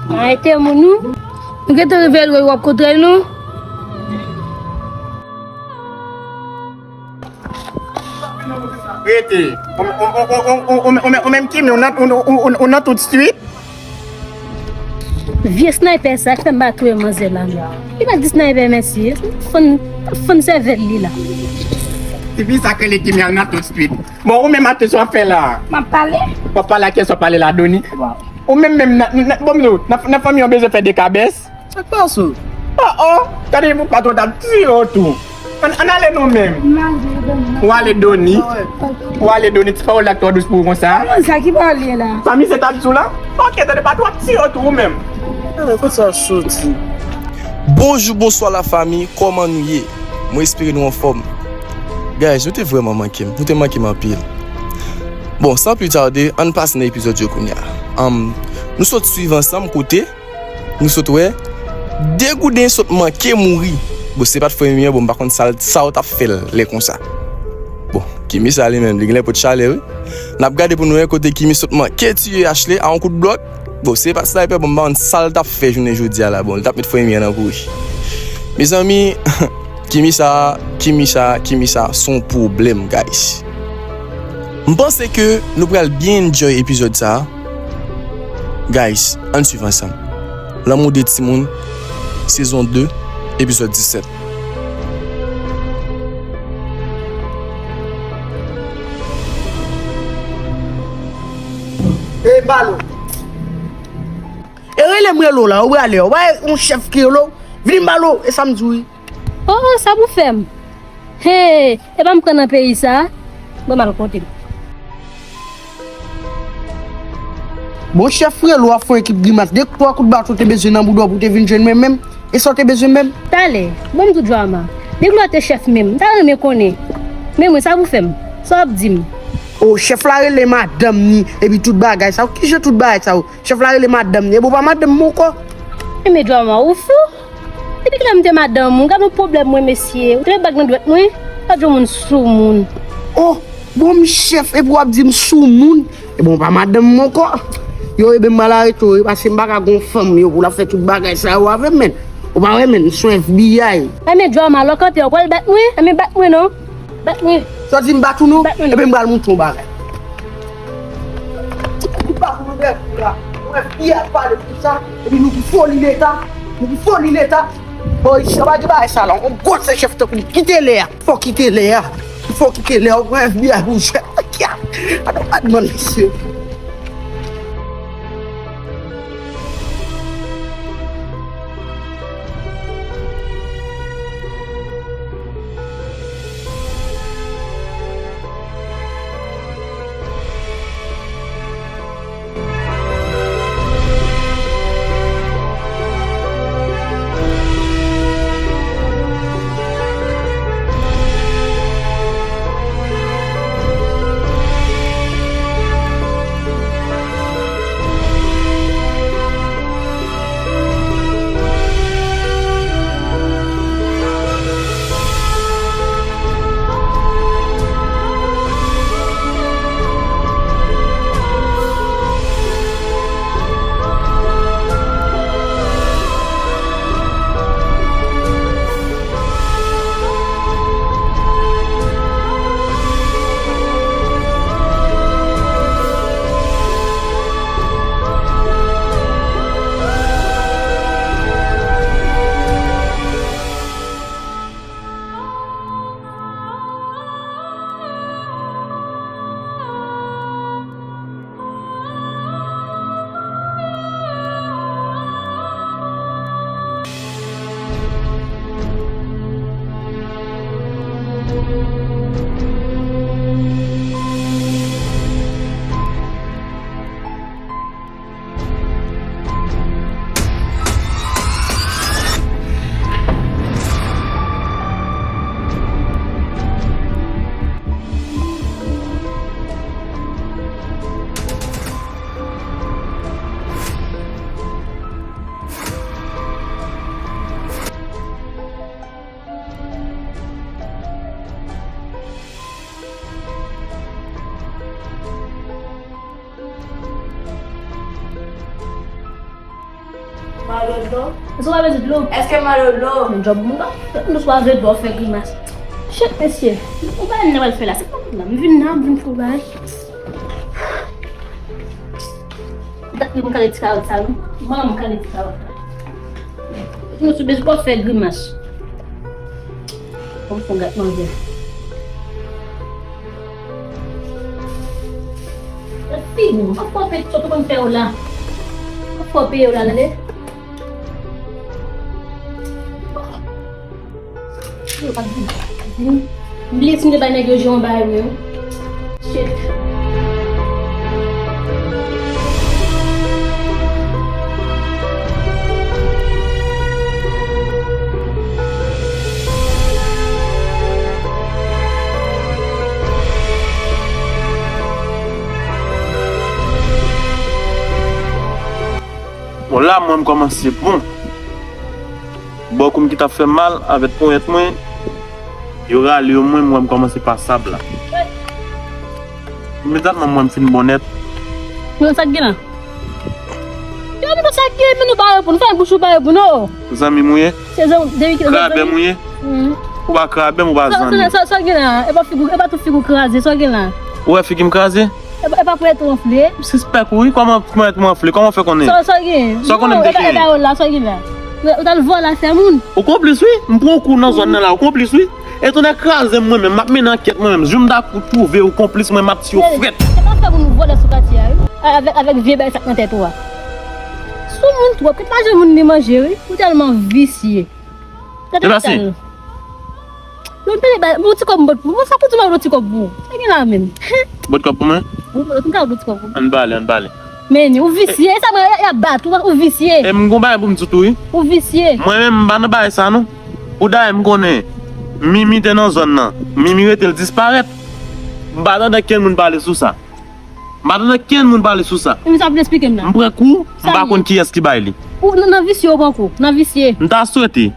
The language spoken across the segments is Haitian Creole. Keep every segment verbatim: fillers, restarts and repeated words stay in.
Arete moun ou. Nou gentan rive lwen, w ap kontre nou. Rete. Ou menm Kimi, ou nan, ou, ou, ou, ou nan tout swit. Vye sniper sa k fè m pa touye manzè la. Li pa di sniper mèsi. Fann, fann sèvèl li la. Tifi sa k rele Kimi al nan tout swit. Bon, ou menm atè sa w ap fè la. M ap pale. W ap pale ak kiyès w ap pale la, Doni? Ou menm menm nan, nan, bon, m di w, nan, nan fanmi an bezwen fè dekabès. Sa k pase w? Oh, oh, gade pou patwon t ap tiye w tou. Ann, ann ale nou menm. Ou ale Doni. Ou ale Doni, ti pawòl la k twò dous pou ou konsa. Sa ki pale la? Sa misye t ap di w la? Ok, tande patwon ap tiye w tou ou menm. Ala, kote sa soti? Bonjou, bonswa lafanmi, kòman nou ye? Mwen espere nou anfòm. Guys, nou te vrèman manke m. Nou te manke m anpil. Bon, san pli tade, ann pase nan epizòd yo kounye a. Anm, nou sot swiv ansanm kote nou sot wè Degouden sot manke mouri. Bon, se pa t frè Mimi an, bon, m pa konn sa l, sa w t ap fè l lè konsa. Bon, Kimi sa li menm, li genlè pot chalè, wi. N ap gade pou n wè kote Kimi sot manke tiye Ashley a yon kout blòk. Bon, se pa t sniper, bon, m pa konn sa l t ap fè jounen jodi a la. Bon, li t ap met frè Mimi an nan kouri. Mezanmi, Kimi sa, Kimi sa, Kimi sa, se yon pwoblèm, guys. M panse ke nou pral byen enjoy epizòd sa a. Guys, ann swiv ansanm. Lanmou de timoun, sezon de, epizòd disèt. Ey, Balo. E rele m rele w la, ou prale, ou pa yon chèf ki rele w. Vini m ba w, e sa m di w wi. Oh, sa pou fè m? Hey, e pa m pran nan peyi sa. Bon, m al kote m. Bon, chèf rele w ap fè yon ekip grimas. De twa kout baton te bezwen nan bouda w pou te vin jwenn mwen menm. E sa w te bezwen menm? Talè, bon, m di w Drama. Depi lè w te chèf menm, m ta renmen konnen. Men mwen, sa pou fè m? Sa w ap di m? Oh, chèf la rele madanm ni, epi tout bagay sa yo. Kijan tout bagay sa yo? Chèf la rele madanm ni. Ebyen, w pa madanm mwen ankò. Enben, Drama, ou fou? Depi kilè m te madanm ou? Gad yon pwoblèm mwen, mesye. Ou te met bag nan dwèt mwen? Gad yon moun soumoun. Oh, bon, m chèf, epi w ap di m soumoun? Ebyen, w pa madanm mwen ankò. Yo, ebyen, m pral arete w, wi, paske m pa ka gon fanm, yo, pou l ap fè tout bagay sa yo avè m, menn. Ou pa wè, menn, m se yon F B I. Enben, Drama, lè w kanpe, w pral bat mwen? Enben, bat mwen non. Bat mwen. Sa w di m bat ou non? Bat mwen non. Ebyen, m pral montre w yon bagay. Kout baton nan bèk ou la. Ou wè fi a pale konsa, epi nou pou foli leta. Nou pou foli leta. Bon, isi, pa gen bagay sa la. On gwosè chèf tankou m. Kite lè a. Fò kite lè a. Fò kite lè a. Ou pran F B I pou chèf. Kya. Adan pa dman mesye. Mwen pa bezwen dlo. Èske w pa bezwen dlo? Èske m pa bezwen dlo? Men djòb moun pa fè, nou pa bezwen dlo fè grimas. Shit, mesye. Ou pa wè m nan pral fè la. Se pa la. M vin la, m vin fè w bagay. Dat li m kale ti kawòt sa, wi. Manman m kale ti kawòt la. Nou sou bezwen fè grimas. Kòm fon gate manzè. Gad figi w, m ap fè w peye sot ou konn fè yo la. M ap fè w peye yo la, tande? Yo pa di. M bliye si m te bay nèg yo jewon bagay mwen. Shit. Bon, la, mwen, m kòmanse bon. Bò kou m ki t ap fè m mal avèk ponyèt mwen, yo rale yo mwen, m wè m kòmanse pasab la. Imedyatman, mwen, m fin bon nèt. Mwen, sa k gen la? Yo, men sa k gen, men nou pa reponn, fè bouch ou pa reponn, oh. Zanmi m ou ye? Se zan-, depi ki Krabè m ou ye? Ou pa krabè m, ou pa zanmi. Sa, sa, sa, sa gen la? E pa figi w, e pa tout figi w kraze, sa gen la? Ou wè figi m kraze? E pa, e pa ponyèt ou anfle? M sispèk ou wi, kòman ponyèt mwen anfle? Kòman w fè konnen? Sa, sa gen? Sa w konnen m te genyen? E pa, e pa yo la, sa gen la? Ou t al vòlè afè moun? Ou konplis wi, m pran w kou nan zòn nan la, ou konplis wi. E tonè kraze m mwen menm, m ap mennen ankèt mwen menm. Jou m ta twouve ou konplis mwen, m ap tiye w frèt. Se pa fè moun vòlè sou katye a wi. Avèk, avèk vye bagay sa k nan tèt ou a. Sou moun twòp, kit pa jwenn moun li manje wi. Ou tèlman visye. Gade Depase. Sal. Yon pile ba, yon ti kòb m pot pou ou. Sa pou di m yon ti kòb pou ou. Sa gen la menm? Pot kòb pou mwen? Yon, yon ti kòb pou ou. Ann pale, ann pale. Men, ou visye, sa mwen, y ap bat ou, ou visye. E m gon bagay pou m di tou, wi. Ou visye. Mwen menm, m pa nan bagay sa, non. Pou dayè, m konnen Mimi te nan zòn nan. Mimi rete, l disparèt. M pa tande kenn moun pale sou sa. M pa tande kenn moun pale sou sa. Mimi, sa vin eksplike m la. M pran kou, m pa konn kiyès ki bay li. Ou nan, nan visye, ou pran kou. Nan visye. M ta swete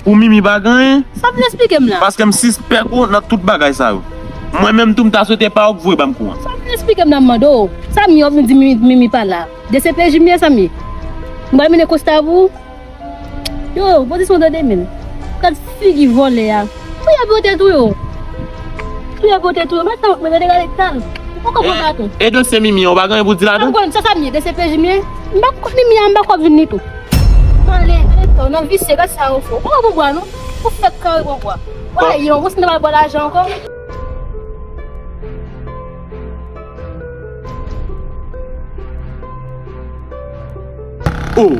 pou Mimi pa gen anyen. Sa vin eksplike m la. Paske m sispèk ou nan tout bagay sa yo. Mwen menm tou m ta swete pa ou k voye ban m kou an. Sa vin eksplike m la, m mande w. Sa Mimi ap vin di Mimi, Mimi pa la. D C P J m ye, sa m ye. M pral mennen konsta pou ou. Yo, pozisyon tande men. Gad figi vòlè a. Touye pou yo te touye w. Touye pou yo te touye w. Mwen sa mwen gade gade tan. Ou poko pran baton. E dosye Mimi an, ou pa gen anyen pou di ladan? Mwen konn sa sa m ye, D C P J m ye. M pa konn Mimi an, m pa konn vin li tou. Pale, ale to, nan visye, gad sa yo fè w. Ou pa bon bwa non. Ou fèk kare bon bwa. Ou ayi, ou konn si n ta pral bò lajan ankò. Oh!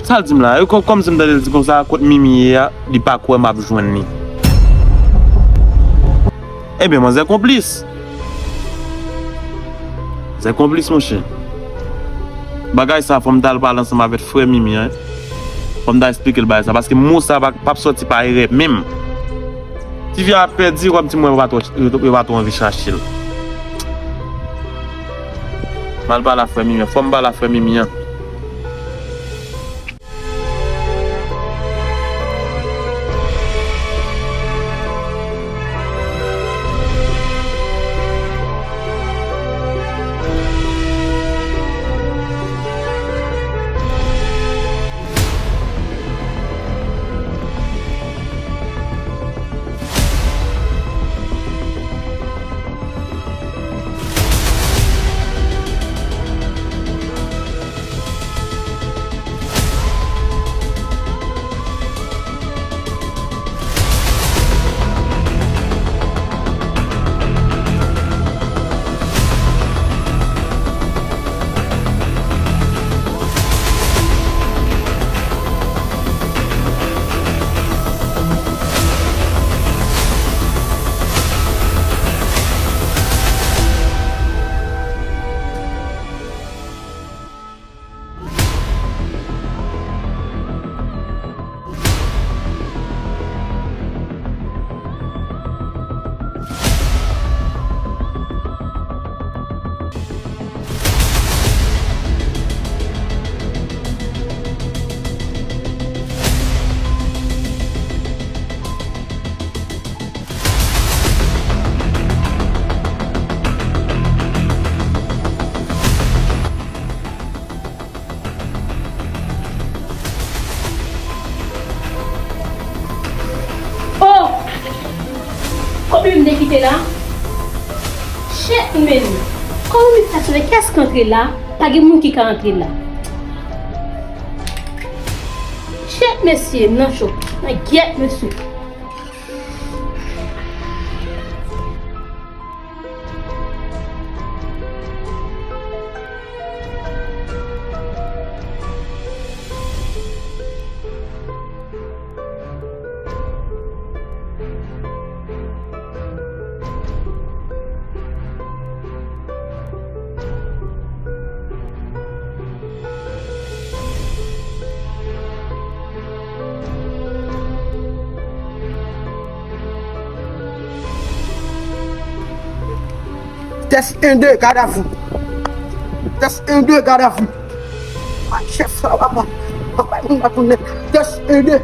Sa l di m la? E kò-, kòmsi m tande l di konsa, kot Mimi ye a, li pa kwè m ap jwenn li. Ebyen, manzè konplis. Manzè konplis, monchè. Bagay sa, fò m t al pale ansanm avèk frè Mimi an. Fò m ta eksplike l bagay sa, paske mo sa pa, p ap sòti pa erè menm. Ti fi a ap pèdi, kòm ti mwen yo pa twò, yo pa twò anvi chache l. M al pale a frè Mimi an, fò m pale a frè Mimi an. Menm de kite la. Shit, men. Kòman mi fè sone? Kiyès k antre la? Pa gen moun ki ka antre la. Shit, mesye, m nan cho. Nan gyèt, mesye. Tès en, de, gadavou. Tès en, de, gadavou. Ay, chèf sa, papa. Papa, moun pa tounen. Tès en, de,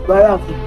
gadavou.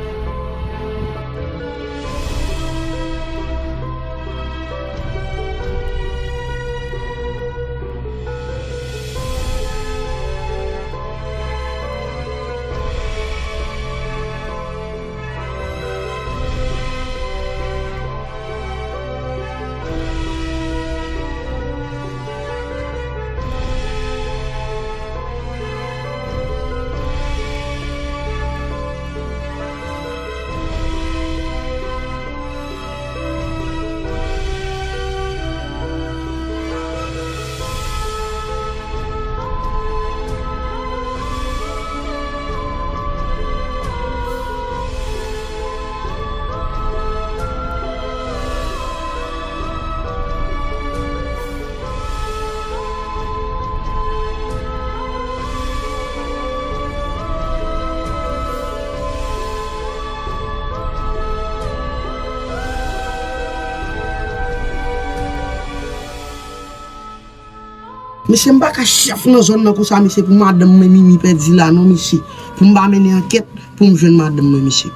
Mesye, m pa ka chèf nan zòn nan konsa, mesye, pou madanm mwen Mimi pèdi la, non, mesye. Pou m pa mennen ankèt, pou m jwenn madanm mwen, mesye.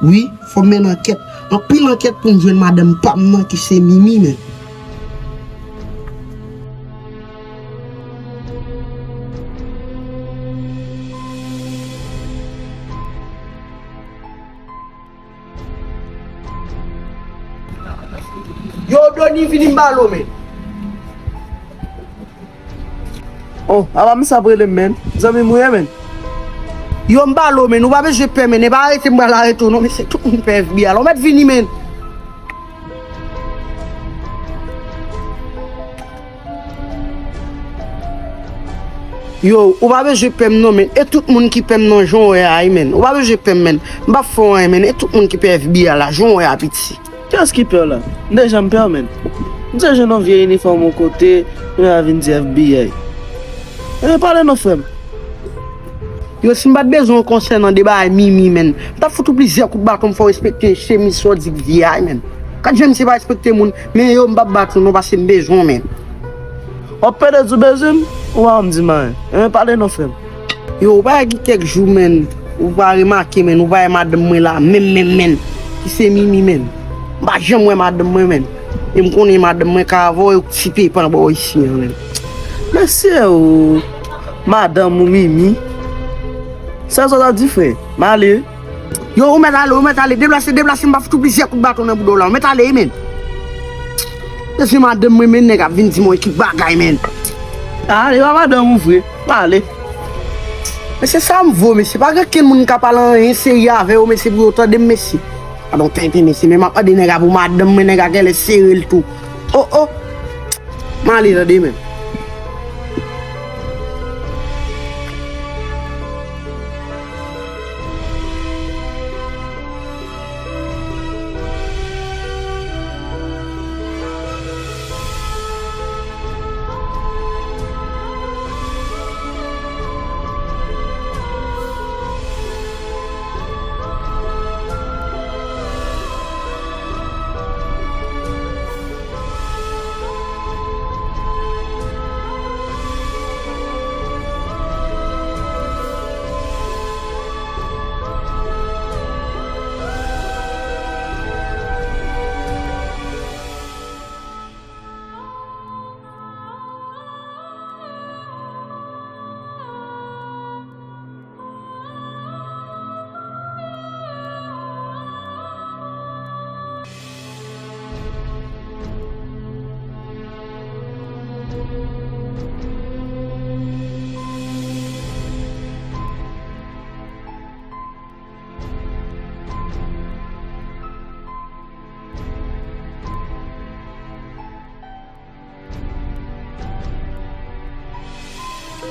Wi, fò m mennen ankèt. Anpil ankèt pou m jwenn madanm pa m nan ki se Mimi, men. Yo, Doni, vini m ba lo, men. Oh, apa misye ap rele m, men? Zanmi m ou ye, men? Yo, m ba lo, men. Ou pa bezwen pè, men. E pa arete m pral arete w, non, men se tout moun pè F B I a la. Ou mèt vini, men. Yo, ou pa bezwen pè m non, men. E tout moun ki pè m nan jan w wè a, wi, men. Ou pa bezwen pè m, men. M p ap fè w anyen, men. E tout moun ki pè F B I a la, jan w wè a, piti. Kiyès ki pè w la? M te janm pè w, men. M te jwenn yon vye inifòm yon kote, kounye a vin di F B I. Ebyen, pale non, frè m. Yo, si m pa t bezwen w konsènan de bagay Mimi, men, m t ap fout ou plizyè kout baton pou fè w respekte chemiz sa w di k vye a, men. Gad jan misye pa respekte moun, men yo, m p ap bat ou non, paske m bezwen w, men. W ap pede di w bezwen m, ou pa janm di m anyen. Ebyen, pale non, frè m. Yo, ou pa wè gen kèk jou, men, ou pa remake, men, ou pa wè madanm mwen la, menm, menm, men, ki se Mimi, men. M pa janm wè madanm mwen, men. E m konnen madanm mwen ka avè w, e w k ti pepe anba w isi an, men. Mesye, o, madanm ou Mimi. Sa sa w ap di, frè? M ale. Yo, ou mèt ale, ou mèt ale. Deplase, deplase, m pa fout ou plizyè kout baton nan bouda w la. Ou mèt ale, wi, men. Mesye, madanm mwen, men, nèg ap vin di m yon ekip bagay, men. Ale, pa madanm ou vre. M ale. Mesye, sa m vo, mesye. Pa gen okenn moun k ap pale anyen serye avè yo, mesye, pou yo tande m, mesye. Padon, tenten, mesye. Men m ap mande nèg la pou madanm mwen, nèg la genlè sere l tou. O, o. M ale tande men.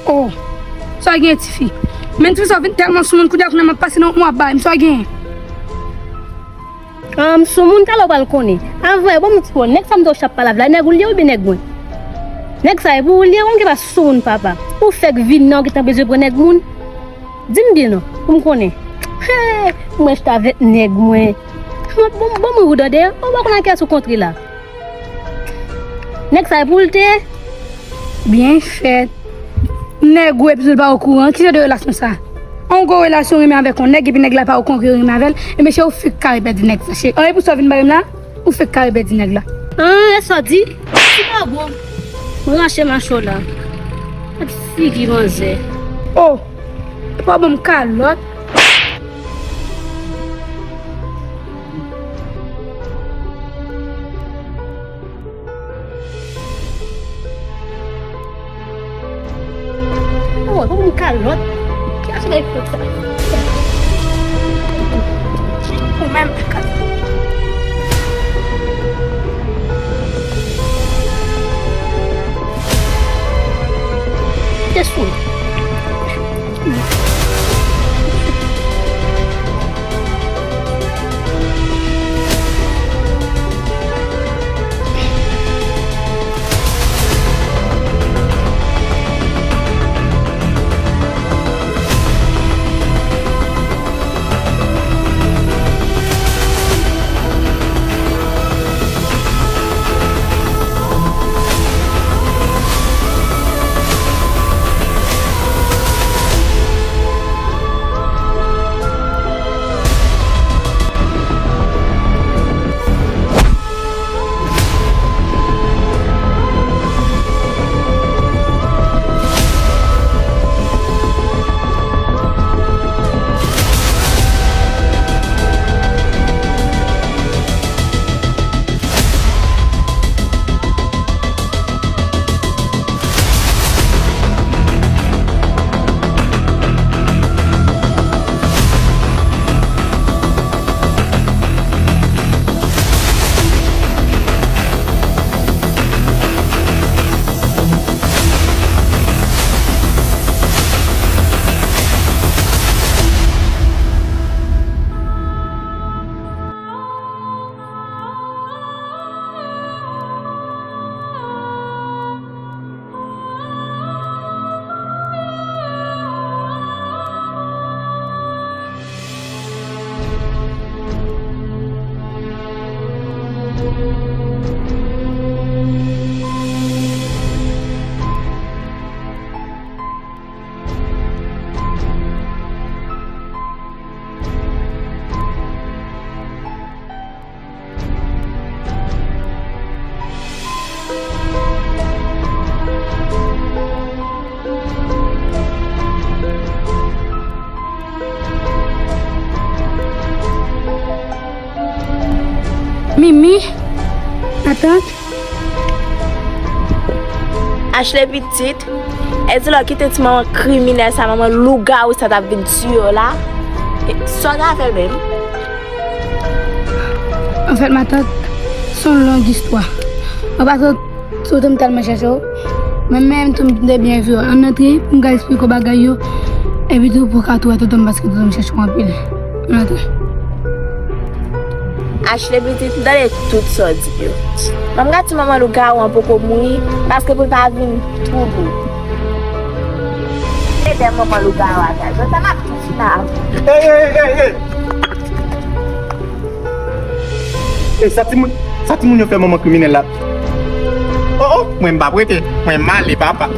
Oh, sa w gen, tifi? Men tifi sa w vin tèlman soumoun, kounye a, kounye a m ap pase nan yon mwa bay m, sa w gen? Ah, m soumoun, talè w pral konnen. Anvan, ban m yon ti pawòl. Nèg sa m di w ch ap pale avè l la, nèg ou l ye oubyen nèg mwen? Nèg sa e pou ou l ye, ou gen pa soumoun papa. Ou fèk vin nan, ou gentan bezwen pran nèg moun. Di m byen non, pou m konnen. Hey, mwen chita avèk nèg mwen. Bon, bon, bon, mwen ou tande, ou pa konn ak kiyès ou kontre la. Nèg sa e pou l te ye? Byen fèt. Nèg ou epi l pa okouran. Ki jan de relasyon sa? Yon gwo relasyon renmen avèk yon nèg epi nèg la pa okouran ke renmen avè l. E mesye ou fèk kare pèdi nèg sa, cheri. Anyen pou sa w vin bare m la? Ou fèk kare pèdi nèg la. An, e sa w di? Ti pa bon. Mwen rache mache w la. Gad figi manzè. Oh, pa ban m kalòt. Oh, ban m kalòt. Ki afè kalòt sa? Ou menm, te sou. Mimi, matant. Ashley pitit, èske lè w kite ti manman kriminèl sa, manman lougawou sa t ap vin tiye w la? E, sa w t ap fè menm? Anfèt, matant, se yon long istwa. An pasan, tonton m tèlman chèche w. Mwen menm tou, m te byen vle ann antre pou m ka eksplike w bagay yo. Epi tou, pou w ka tou wè tonton m, paske tonton m chèche w anpil. Ann antre. Ashley pitit, m tande tout sa w di yo. Ban m gade si manman lougawou an poko mouri, paske pou l pa vin twouble w. E dèyè manman lougawou a, gade sa m ap di la. Ey, ey, ey, ey! E sa timoun, sa timoun yo fè manman kriminèl la? Oh, oh, mwen m p ap rete. Mwen m ale, papa.